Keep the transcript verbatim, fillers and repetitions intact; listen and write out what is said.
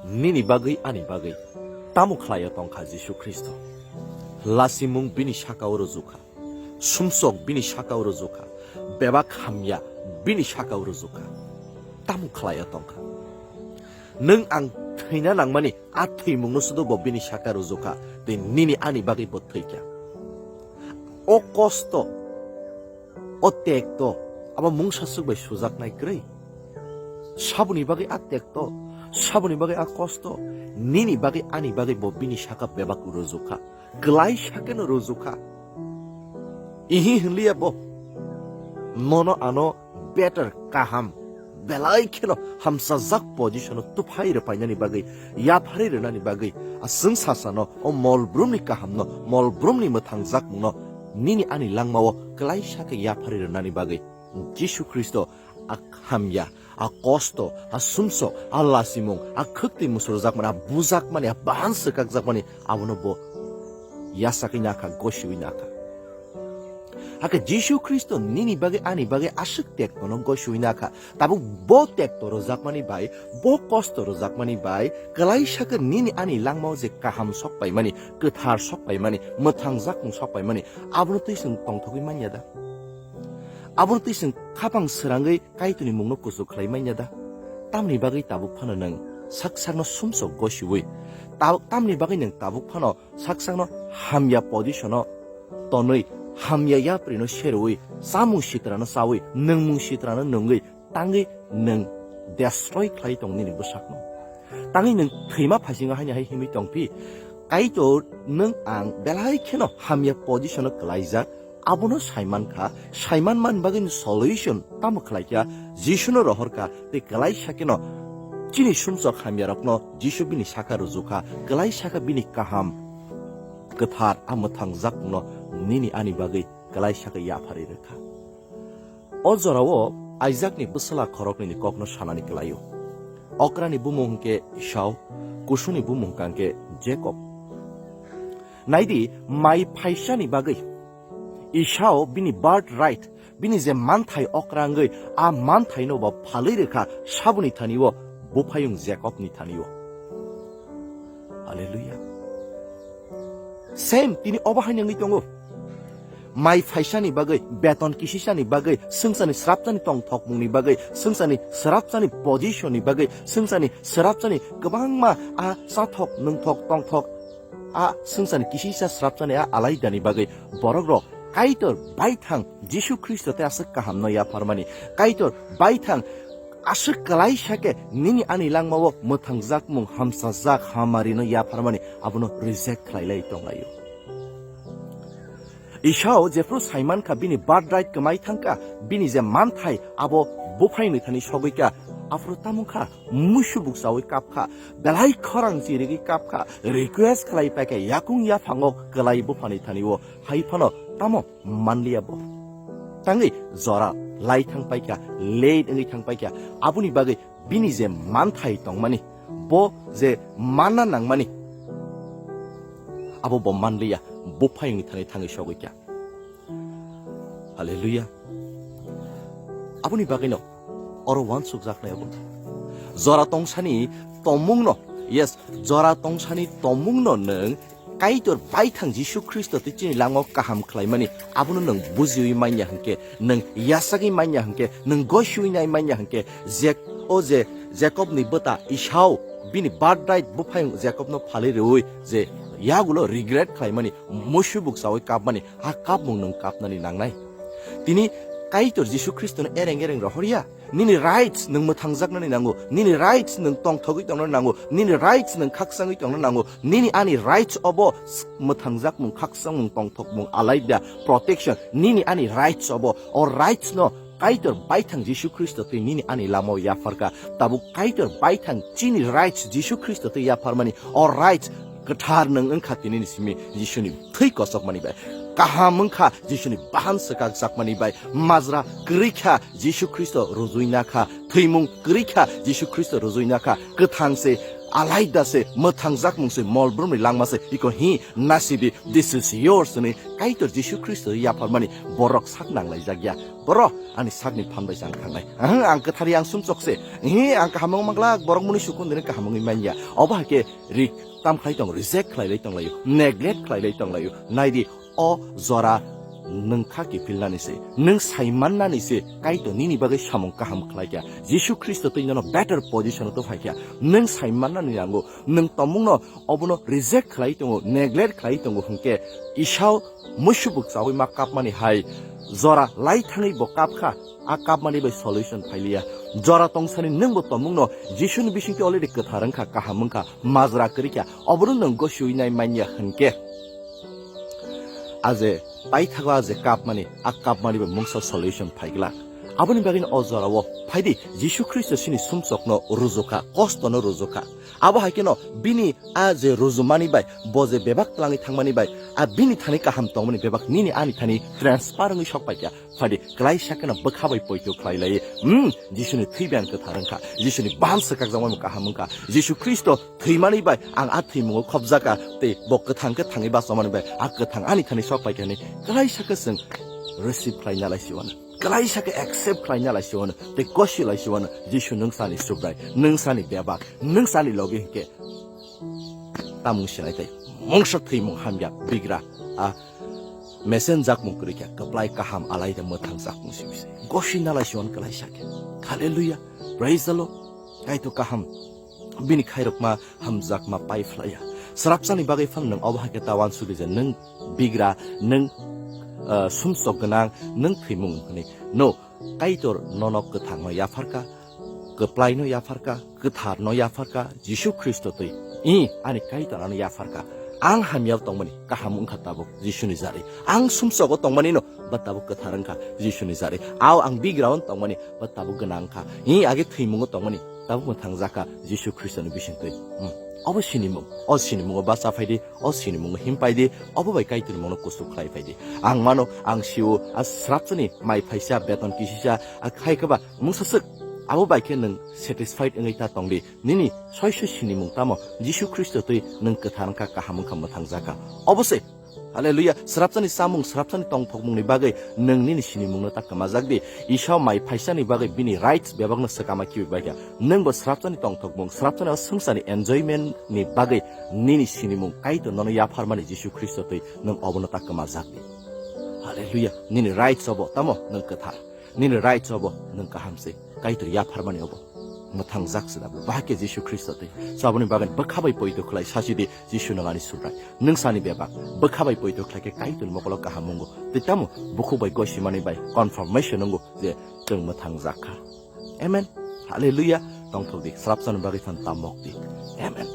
Nini bagwi ani bagwi tamo khlaio tongkha Jisu Khristo? Lasimung bini sakao rwjukha, sumsok bini sakao rwjukha, bebak hamya bini sakao rwjukha. Tamo khlaio tongkha? Nwng ang thwina nangmani a thwimungno sudo bo bini saka rwjukha, tei nini ani bagwi bo thwikha. O kosto, o tekto, abo mungsa swk bai sujaknai kwrwi. Saboni bagwi a tekto, saboni bagwi a kosto, nini bagwi ani bagwi bo bini saka bebak rwjukha, kwlai sakeno rwjukha. Ihi hwnliya bo, nono ano better, kaham, belai kheno hamsajak position-o tuphai rwpainani bagwi, yapharwi rwnani bagwi, a chwng sasano o mol brumni kahamno, mol brumni mwthangjakmungno nini ani langmao kwlai sakhe yapharwi rwnani bagwi Jisu Khristo a hamya, a kosto, a sumsok, a lasimung, a khwktwi musurjakmani, a bujakmani, a bahan swkakjakmani, abono bo yasakwi nakha, gosiwi nakha. Hakhe Jisu Khristo nini bagwi, ani bagwi aswk tektono gosiwi nakha. Tabuk bo tekto rwjakmani bai, bo kosto rwjakmani bai, kwlai sakhe nini ani langmao je kaham sokpaimani, kwthar sokpaimani, mwthangjakmung sokpaimani, abono twi chwng tongthogwi manya da? Abono twi chwng khapang srangwi Kaitorni mungno kuchuk khlai manya da? Tamni bagwi tabuk phano nwng sak sakno sumsok gosiwi, ta-, tamni bagwi nwng tabuk phano sak sakno hamya position-o tonwi, hamya yaprino serwi, chamung sitrano chawi, nwngmung sitrano nungwi, tangwi nwng destroy khlai tong nini bwsakno. Tangwi nwng thwima phasingo haino hai himwi tongphi, Kaitor, nwng ang belai kheno hamya position-o kwlaijak, abono saimankha, saiman man bagwino solution tamo khlaikha, Jisuno rohorkha, tei kwlai sakeno chini sumsok hamyarokno Jisu bini saka rwjukha, kwlai sakha bini kaham, kwthar, a mwthangjakmungno nini ani bagwi kwlai sakha yapharwi rwkha. O jorao Aijakni bwsla khoroknwini kokno sanani kwlaio. Okrani bumung hwnkhe Esau, kusuni bumung hwnkhe Jacob. Naidi, mai phaisani bagwi Esau bini birthright, bini je manthai okra wngwi, a manthaino bo phalwi rwkha saboni thani-o, buphayung Jacobni thani-o. Hallelujah. Same, tini obo hai nangwi tongo. Mai phaisani bagwi, beton kisisani bagwi, swngcharni srapchani tongthokmungni bagwi, swngcharni srapchani position-ni bagwi, swngcharni srapchani kwbangma a chathok, nwngthok, tongthok, a swngcharni kisisa srapchani a alaidani bagwi borokrok Kaitor baithang Jisu Khristo tei aswk kahamno yapharmani, Kaitor baithang aswk kwlai sakhe nini ani langmao mwthangjakmung hamsajak hamarino yapharmani abono reject khlailai tonglaio. Esau jephru saimankha bini birthright kwmai thangkha, bini je manthai abo buphaini thani sogwikha, aphuru tamo kha, musu bukchawi kapkha, belai khorang chirigwi kapkha, request khlai paikha yakung yaphango kwlai buphani thani-o, hai phano tamo manliya bo. Tangwi jora lai thang paikha, late wngwi thang paikha, aboni bagwi bini je manthai tongmani, bo je manna nangmani, abo bo manliya, buphayungni thani thangwi sogwikha. Hallelujah. Aboni bagwino oro uansukjaknai abo. Jora tongsani tomungno, yes, jora tongsani tomungno nwng Kaitor baithang Jisu Khristo tei chini langmao kaham khlaimani, abono nwng bujiwi manya hwnkhe, nwng yachagwi manya hwnkhe, nwng gosiwi nai manya hwnkhe, je o je Jakobni bwta Esau bini birthright buphayung Jakobno phalwi rwui je yagulo regret khlaimani, musu bukchawi kapmani, a kapmung nwng kapnani nangnai. Tini Kaitor Jisu Khristono ereng ereng rohorya. Nini rights nwng mwthangjaknani nango, nini rights nwng tongthogwi tongnani nango, nini rights nwng khaksangwi tongna nango, nini ani rights obo s-, mwthangjakmung, khaksangmung, tongthokmung, alaida protection, nini ani rights obo, o rights no Kaitor baithang Jisu Khristo tei nini ani lamao yapharkha. Tabuk Kaitor baithang chini rights Jisu Khristo tei yapharmani, o rights kwthar nwng wngkha tini ni simi Jisuni thwi kochokmani bai. Kaham wngkha Jisuni bahan swkakjakmani bai. Majra kwrwi kha Jisu Khristo rujui nakha. Thwimung kwrwi kha Jisu Khristo rujui nakha. Kwthang se Alaida se, mwthangjakmung se, molbrumni langma se, iko hi nasibi, this is yours hwnwi Kaitor Jisu Khristo yapharmani borok sak nanglaijak ya. Boro ani sakni phan bai chang thangnai. Ang, ang kwthari ang sumchok se. Hi ang kaham wng manglak, borok muni sukun dini kaham wngwi manya. Obo hai khe rik tam khlai tong, reject khlai lai tong laio, neglect khlai lai tong laio. Naidi, o jora nwng kha kiphilnani se, nwng saimannani se, Kaitor nini bagwi samung kaham khlai kha. Jisu Khristo twi nono better position-o to phai kha. Nwng saimannani nango, nwng tongmungno obono reject khlai tongo, neglect khlai tongo hwnkhe, Isao muisubuk chawi ma kapmani hai jora lai thangwi bo kap kha. A kapmani bai solution phailiya. Jora tongsani nwngbo tongmungno Jisuni bisingtwi already kwthar wngkha, kaham wngkha, majra kwrwi kha. Obono nwng gosiwi nai manya hwnkhe, a je paithago a je kapmani, a kapmani bai mungsa solution phaiglak. Aboni bagwino o jorao phaidi, Jisu Khristo chini sumsokno rujukha, kostono rujukha. Abo hai kheno bini a je rujumani bai, bo je bebak twlangwi thangmani bai, a bini thani kaham tongmani bebak nini ani thani transfer wngwi sok paikha. Phaidi, klaisa kheno bwkha bai poito khlai lai. Hmm, Jisuni thwi bai ang kwthar wngkha. Jisuni bam swkakjakmani kaham wngkha. Jisu Khristo thwimani bai ang a thwimungo khopjaka tei bo kwthang khe thangwi bachomani bai a kwthang ani thani sok paikha hwnwi klaisa khe chwng receive khlaina lai siwano. Klaisa khe accept khlaina lai siwano. Tei gosi lai siwano. Jisu nwng sani Subrai, nwng sani bebak, nwng sani logi hwnkhe tamung sinai tei mungsa thwimung hamya bigra a mesenjakmung kwrwi kha, kwplai kaham alaida mwthangjakmung simi se. Gosi nalai siwano klaisa khe. Hallelujah. Praise the Lord. Kaitor kaham. Bini khairokma hamjakma pai phlaiya. Srapsani bagwi phano nwng obo hai khe ta uansukdi je nwng bigra, nwng, ah, sumsok gwnang, nwng thwimung hwnwi. No, Kaitor nono kwthangno yapharkha, kwplaino yapharkha, kwtharno yapharkha, Jisu Khristo twi. I, ani Kaitor ano yapharkha. Ang hamyao tongmani kaham wngkha tabuk Jisuni jarwi. Ang sumsogo tongmanino ba tabuk kwthar wngkha Jisuni jarwi. Ao ang bigrao tongmani ba tabuk gwnang wngkha. I, age thwimungo tongmani tabuk mwthangjakha Jisu Khristoni bisingtwi. Hmm. Obo sinimung. O sinimungo bacha phaidi, o sinimungo him paidi, obo bai Kaitorni mungno kusu khlai phaidi. Ang mano, ang sio, a srapsani mai phaisa, beton kisisa, a khai khe ba mungsa swk. Abo bai khe nwng satisfied wngwi ta tongdi. Nini soi soi sinimung tamo? Jisu Khristo twi nwng kwthar wngkha, kaham wngkha, mwthangjakha. Obo se. Hallelujah. Srapsani chamung, srapsani tongthokmungni bagwi nwng nini sinimungno ta kwmajakdi. Isao mai phaisani bagwi bini rights bebakno swkama khibi baikha. Nwngbo srapsani tongthokmung, srapsani o swngcharni enjoyment ni bagwi nini sinimung Kaitor nono yapharmani Jisu Khristo twi nwng obono ta kwmajakdi. Hallelujah. Nini rights obo, tamo nwng kwthar. Nini rights obo, nwng kaham se. Kaitor yapharmani obo. Mwthangjak se da. Bahai khe Jisu Khristo twi. So aboni bagwi bwkha bai poito khlai sachidi, Jisu nwng ani Subrai. Nwng sani bebak. Bwkha bai poito khlai khe Kaitorni mokolo kaham wngo. Tei tamo bukhuk bai gosimani bai confirmation wngo je chwng mwthangjak kha. Amen. Hallelujah. Tongthok di. Srapsani bagwi phan tamok di. Amen.